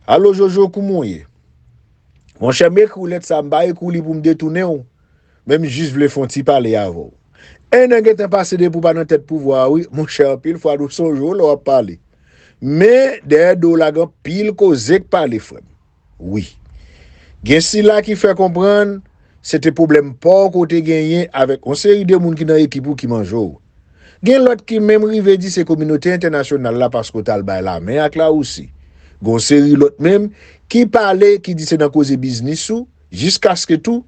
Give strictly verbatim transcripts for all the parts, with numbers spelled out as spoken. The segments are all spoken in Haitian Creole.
Alo Jojo, kouman w ye? Monchè, m ekri w lèt sa, m pa ekri w li pou m detounen w, men m jis vle fè yon ti pale avè w. En an gentan pase depi w pa nan tèt pouvwa a, wi. Monchè, anpil fwa nou sonje w lè w ap pale. Men, dèyè do w la, gen anpil koze k pale, frè m. Wi. Gen sila ki fè konprann se te pwoblèm pa w ke w te genyen avèk yon seri de moun ki nan ekip ou ki manje w. Gen lòt ki menm rive di se kominote entènasyonal la paske w t al bay lamen ak Larisi. Gen yon seri lòt menm ki pale, ki di se nan koze biznis ou, jiskaske tou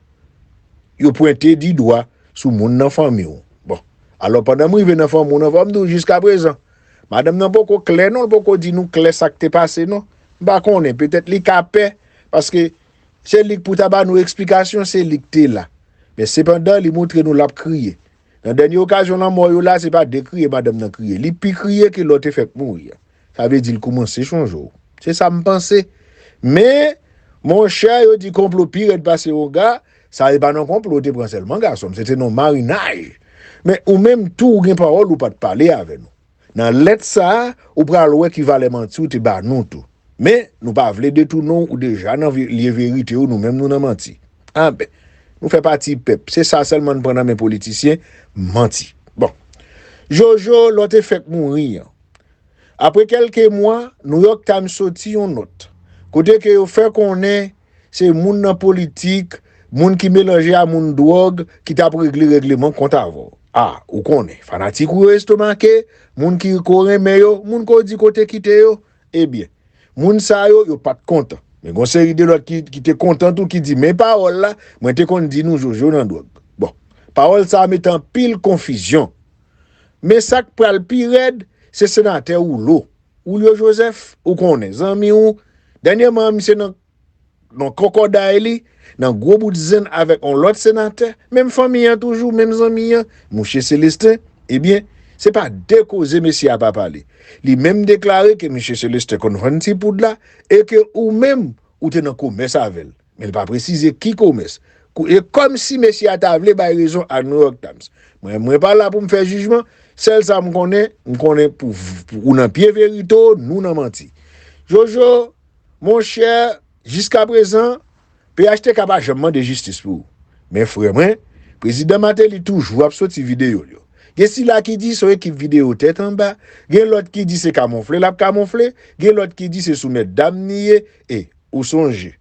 yo pwente di dwa sou moun nan fanmi w. Bon, alò pandan m rive nan fanmi w nan, fò m di w jiskaprezan, madanm nan poko klè non, l poko di nou klè sa k te pase non. M pa konnen, petèt li ka pè, paske se li k pou ta ba nou eksplikasyon, se li k te la. Men sepandan, li montre nou l ap kriye. Nan dènye okazyon lanmò yo la, se pa de kriye madanm nan kriye. Li pi kriye ke lè w te fèk mouri a. Sa vle di l koumanse chonje w. Se sa m panse. Men, monchè, yo di konplo pi rèd pase onga, sa se pa nan konplo yo te pran sèlman gason m, se te nan marinaj. Men ou menm tou, ou gen pawòl ou pa t pale avè nou. Nan lèt sa a, ou pral wè ki valè manti w te ba nou tou. Men, nou pa vle detounen w, ou deja nan vi- lye verite w, nou menm nou nan manti. Anben, nou fè pati pèp. Se sa sèlman n pran nan men politisyen, manti. Bon. Jojo, lè w te fèk mouri an. Apre kèlke mwa, New York Times soti yon nòt, kote ke yo fè konnen se moun nan politik, moun ki melanje a moun dwòg, ki t ap regle règleman kont avè w. A, ou konnen, fanatik ou yo estomake, moun ki ko renmen yo, moun ko di kote kite yo. Ebyen, moun sa yo, yo pa t kontan. Men gon seri de lòt ki, ki te kontan tou, ki di, men pawòl la, mwen te konn di nou Jojo nan dwòg. Bon, pawòl sa a mete anpil konfizyon. Men sa k pral pi rèd, se senatè Rouleau. Julio Joseph, ou konnen, zanmi w, dènyèman, misye nan, nan kòkòday li, nan gwo bout zen avèk yon lòt senatè, menm fanmi an toujou, menm zanmi an, mouche Célestin, ebyen, se pa de koze mesye a pa pale. Li menm deklare ke misye Célestin konn vann ti poud la, e ke ou menm, ou te nan komès avè l. Men l pa presize ki komès. Kou- E kòmsi mesye a ta vle bay rezon a New York Times. Mwen, mwen pa la pou m fè jijman. Sèl sa m konnen, m konnen pou, pou ou nan pye verite w, nou nan manti. Jojo, monchè, jiskaprezan, P H T K pa janm mande jistis pou ou. Men frè mwen, prezidan Martelly toujou ap soti videyo l yo. Gen sila ki di se yon ekip videyo tèt anba, gen lòt ki di se kamonfle l ap kamonfle, gen lòt ki di se sou mètdam li ye, e, ou sonje.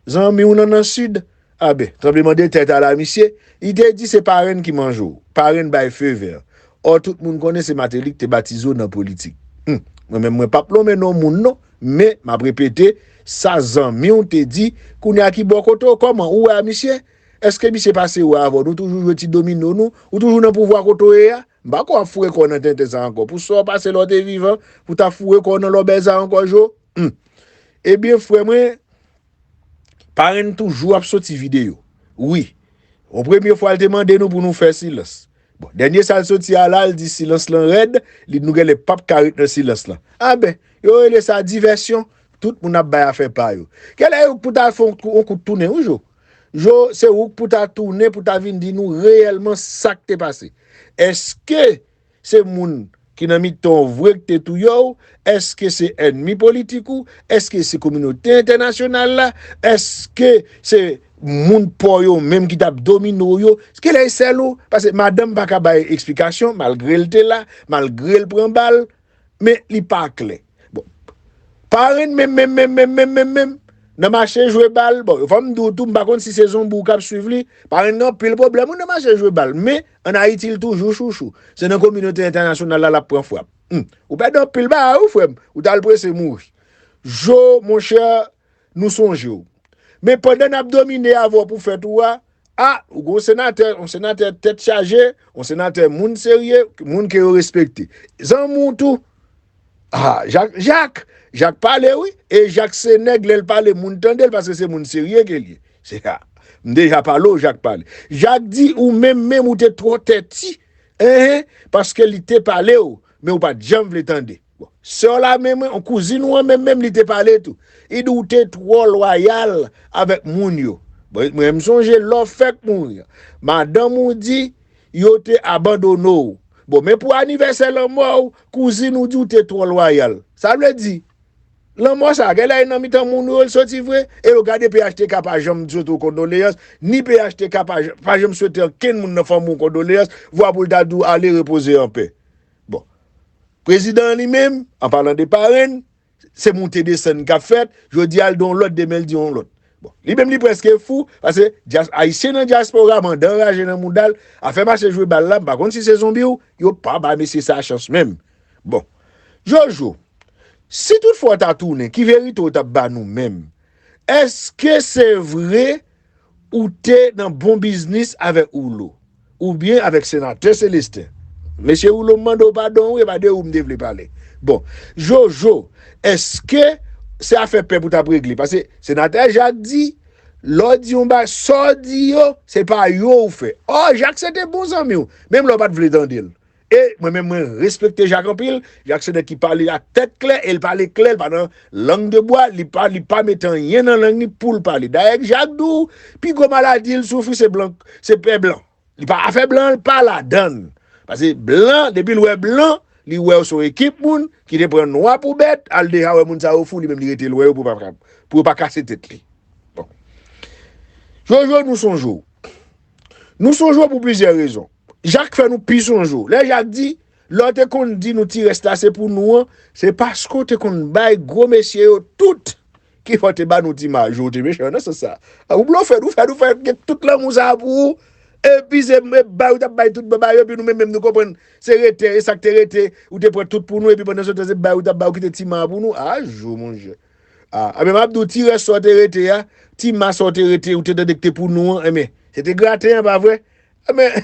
Zanmi w nan nan sid, a ben, tranblemanntè t al a misye, li te di se parenn ki manje w, parenn bay fe vè. Ò, tout moun konnen se Martelly ki te batize w nan politik. Hum, mwen menm, mwen p ap lonmen non moun non, men m ap repete sa zanmi w te di, kounye a ki bò kote w, kòman ou wè a misye? Èske misye pase wè avè w? Nou toujou jwe ti domino nou, ou toujou nan pouvwa kote w ye a? M pa kwè w ap foure kò w nan tenten sa ankò. Pou sa w pase lè w te vivan, pou w ta foure kò w nan lòbèy sa ankò, Jo? Hum. Ebyen, frè mwen, parenn toujou ap soti videyo. Wi. Yon premye fwa, l te mande nou pou nou fè silans. Bon, dènye sa l soti a la, l di silans lan rèd, li nou genlè p ap ka ret nan silans lan. A ben, yo rele sa divèsyon, tout moun ap bay afè pa yo. Genlè yo pou ta fè yon kou- yon kout tounen, wi, Jo. Jo, se ou k pou ta tounen, pou ta vin di nou reyèlman sa k te pase. Èske se moun ki nan mitan w vre k te touye w? Èske se ènmi politik ou? Èske se kominote entènasyonal la? Èske se moun pa w yo menm ki t ap domine w yo? Genlè e sèl ou? Paske madanm pa ka bay eksplikasyon, malgre l te la, malgre l pran bal, men li pa klè. Bon. Parenn menm, menm, menm, menm, menm, menm, menm, nan mache jwe bal, bon, fò m di w tou, m pa konn si se zonbi w k ap swiv li, parenn gen anpil pwoblèm, wi, nan mache jwe bal, men ann Ayiti, l toujou chouchou. Se nan kominote entènasyonal la l ap pran frap. Hum. Ou pèdi anpil bagay, wi, frè m. Ou t al prese mouri. Jo, monchè, nou sonje w. Men pandan n ap domine avè w pou fèt ou a, a, ou gon senatè, yon senatè tèt chaje, yon senatè moun serye, moun ke yo respekte. Zanmi w tou, a, Jak, Jak, Jak pale wi, e Jak se nèg lè l pale moun tande l paske se moun serye ke l ye. Se sa. M deja pale w, Jak pale. Jak di ou menm menm ou te twò tèti, enhen, paske li te pale w, men ou pa t janm vle tande. Bon, sè w la menm, yon kouzin ou an menm, menm li te pale tou. Li di w te twò lwayal avèk moun yo. Bon, mwen, m sonje lè w fèk mouri an. Madanm ou di yo te abandone w. Bon, men pou anivèsè lanmò w, kouzin ou di w te twò lwayal. Sa vle di, Lanmò sa, gen lè e nan mitan moun ou yo l soti vre, e yo gade P H T K pa janm swete w kondoleyans, ni P H T K pa, pa janm swete ankenn moun nan fanmi w kondoleyans, vwa pou l ta di w ale repoze anpè. Bon. Prezidan an li menm, an palan de parenn, se moute desann k ap fèt, jodi a l di yon lòt, demen l di yon lòt. Bon, li menm li prèske fou, paske dyas-, Ayisyen nan dyaspora, mandan raje nan mouda l, afè mache jwe bal la, m pa konn si se zonbi w, yo pa bay mesye sa chans menm. Bon, Jojo, si toutfwa w ta tounen, ki verite w t ap ba nou menm? Èske se vre ou te nan bon biznis avèk Rouleau? Oubyen avèk senatè Célestin? Mesye Rouleau, m mande w padon, wi, e pa de ou m te vle pale. Bon, Jojo, èske se afè pèp ou t ap regle? Paske senatè Jacques di, lè w di yon bagay, sa w di yo, se pa yo ou fè. Ò, Jacques se te bon zanmi w, menm lè w pa t vle tande l. E mwen menm, mwen respekte Jacques anpil. Jacques se nèg ki pale ak tèt klè, e l pale klè, l pa nan lang de bwa, li pa, li pa mete anyen nan lang li pou l pale. Dayè, Jacques di w, pi gwo maladi l soufri se blan, se pè blan. Li pa afè blan, l pa ladan l. Paske blan, depi l wè blan, li wè w se yon ekip moun ki te pran nwa pou bèt, al deja wè moun sa yo fou, li menm li rete lwen yo pou pa, pou yo pa kase tèt li. Bon. Jojo, nou sonje w. Nou sonje w pou plizyè rezon. Jacques fè nou pi sonje w. Lè Jacques di, lè w te konn di nou ti rès la se pou nou an, se paske w te konn bay gwo mesye yo tout ki fè w te ba nou ti mayo, w te mechan nan sans sa. A, ou blofè, nou fè, nou fè gen tout lanmou sa a pou ou. Epi se bay ou t ap bay tout baba yo, epi nou menm, menm nou konprann se rete, e sa k te rete, ou te pran tout pou nou, epi pandan se tan se bay ou t ap bay, ou kite ti ma pou nou. A, Jojo, monchè. A, a, men m ap di w, ti rès sa w te rete a, ti ma sa w te rete, ou te tande k te pou nou an, enben, se te graten an, pa vre? Enben,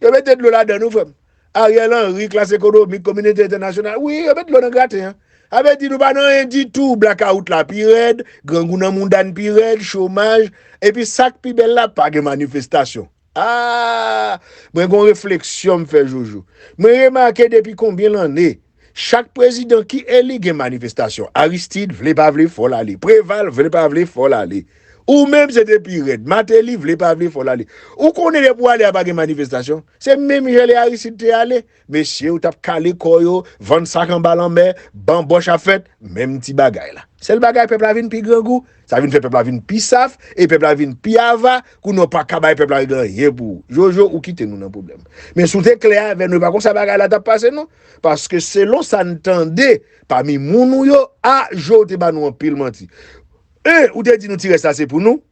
yo mete dlo ladan nou, frè m. Ariel Henry, klas ekonomik, kominote entènasyonal, wi, yo met dlo nan graten an. Sa vle di nou pa nan anyen ditou, blakawout la pi rèd, grangou nan mouda n pi rèd, chomaj, epi sa k pi bèl la, pa gen manifestasyon. A! Mwen gon refleksyon m fè, Jojo. Mwen remake depi konbyen lanne, chak prezidan ki eli gen manifestasyon. Aristide, vle pa vle, fò l ale. Preval, vle pa vle, fò l ale. Ou menm, se te pi rèd. Martelly, vle pa vle, fò l ale. Ou konnen depi w ale a pa gen manifestasyon. Se menm jan lè Aristide te ale. Mesye, ou t ap kale kò yo, vann sak anba lanmè, banbòch ap fèt, menm ti bagay la. Sèl bagay, pèp la vin pi grangou, sa vin fè pèp la vin pi saf, e pèp la vin pi ava, kounye a w pa ka bay pèp la regle anyen pou ou. Jojo, ou kite nou nan pwoblèm. Men si w te klè avè nou, e pa konsa bagay la t ap pase non. Paske selon sa n tande pami moun ou yo, a, Jojo, ou te ba nou anpil manti. En, ou te di nou ti rès la se pou nou.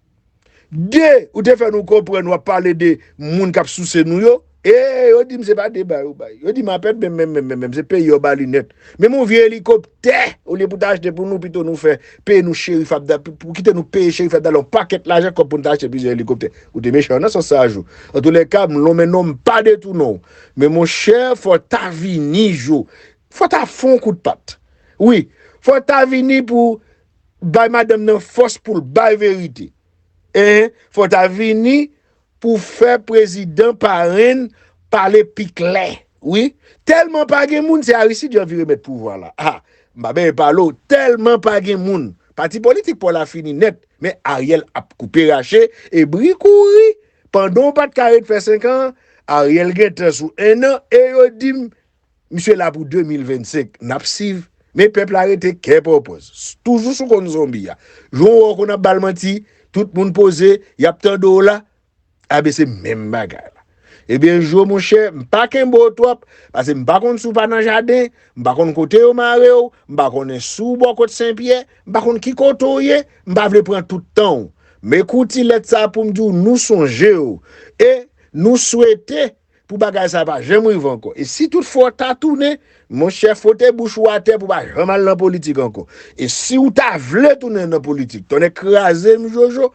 De, ou te fè nou konprann w ap pale de moun k ap souse nou yo. E, yo di m se pa de bay ou bay. Yo di m apèt menm, menm, menm, menm, menm, se peyi yo ba li nèt. Menm yon vye elikoptè, olye pou ta achte pou nou, pito nou fè peye nou Cherif Abdallah, pou, pou kite nou peye Cherif Abdallah yon pakèt lajan kòb pou n ta achte plizyè elikoptè. Ou te mechan nan sans sa, Jojo. Antoulèka, m lonmen non m, m pa detounen w. Men monchè, fò w ta vini, Jojo. Fò w ta fè yon kout pat. Wi, fò w ta vini pou bay madanm nan fòs pou l bay verite. En, fò w ta vini pou fè prezidan parenn pale pi klè. Wi, tèlman pa gen moun, se Aristide yo anvi remèt pouvwa la. A, m pa bezwen pale w, tèlman pa gen moun. Pati politik pa w la fini nèt, men Ariel ap koupe rache, e bri kouri. Pandan w pa t ka ret fè senk an, Ariel gentan sou en an, e yo di m, misye la pou de mil vennsenk, n ap swiv. Men pèp la rete kè pòpòz. Toujou sou konn zonbi a. Jan w wè w konn ap ba l manti, tout moun poze, y ap tande w la, a ben se menm bagay la. Ebyen, Jojo, monchè, m pa kenbe w twòp, paske m pa konn si w pa nan jaden, m pa konn kote yo mare w, m pa konnen si w bò kot Senpyè, m pa konn ki kote w ye, m pa vle pran tout tan w. M ekri w ti lèt sa a pou m di w nou sonje w, e nou swete pou bagay sa pa janm rive ankò. E si toutfwa w ta tounen, monchè, fwote bouch ou atè pou w pa janm al nan politik ankò. E si w ta vle tounen nan politik, tonnè kraze m, Jojo,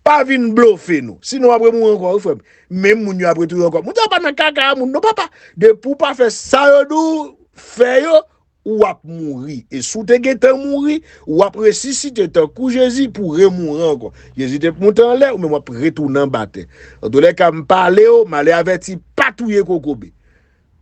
pa vin blofe nou. Sinon, w ap remouri ankò, wi, frè m. Menm moun yo ap retounen ankò. Moun sa yo pa nan kaka a moun, non, papa. Depi w pa fè sa yo di w fè yo, w ap mouri. E si w te gentan mouri, w ap resisite tankou Jezi pou w remouri ankò. Jezi te moute anlè, ou menm w ap retounen anba tè. Antoulèka, m pale w, m ale avèti, pa touye kokobe.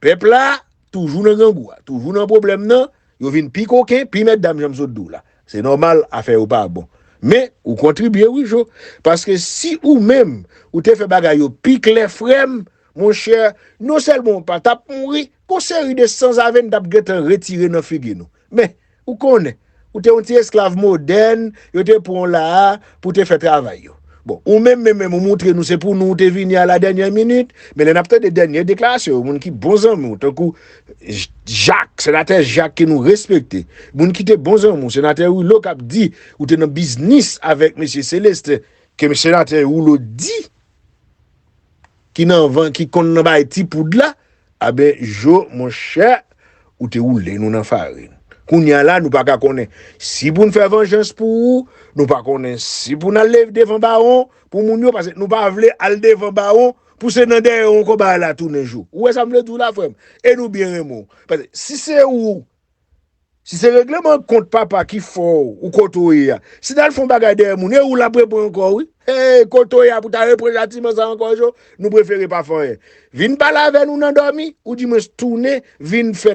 Pèp la, toujou nan grangou a, toujou nan pwoblèm nan, yo vin pi koken, pi mètdam, jan m sot di w la. Se nòmal, afè yo pa bon. Men, ou kontribye wi, Jojo. Paske si ou menm, ou te fè bagay yo pi klè, frè m, monchè, non sèlman w pa t ap mouri, gon seri de sanzave n t ap gentan retire nan figi nou. Men, ou konnen, Ou te yon ti esklav modèn, yo te pran w la a pou te fè travay yo. Bon, ou menm, menm, menm, ou montre nou se pou nou ou te vini a la dènyè minit, men lè n ap tande dènyè deklarasyon yo, moun ki bon zanmi w, tankou J-, Jak, senatè Jak ke nou respekte, moun ki te bon zanmi w, senatè Rouleau k ap di ou te nan biznis avèk mesye Célestin, ke senatè Rouleau di, ki nan van, ki konn nan bay ti poud la, a ben, Jo, monchè, ou te woule nou nan farin. Kounye a la, nou pa ka konnen si pou n fè vanjans pou ou, nou pa konnen si pou n al leve devan bawon pou moun yo, paske nou pa vle al devan bawon pou se nan dèyè yon konba la tounen, Jo. Ou wè sa m vle di w la, frè m? E nou byen renmen w. Paske si se ou, si se regleman kont papa ki fè w, ou kote w ye a, si n al fè yon bagay dèyè moun, e ou l ap reprann ankò, wi. Hey, kote w ye a pou ta reprann chatiman sa ankò, Jo? Nou prefere pa fè anyen. Vin pale avè nou nan dòmi, oudimwens tounen, vin fè,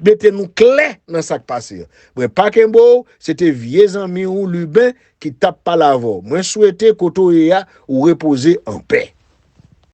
mete nou klè nan sa k pase a. Mwen pa kenbe w, se te vye zanmi w Liben ki t ap pale avè w. Mwen swete kote w ye a, ou repoze anpè.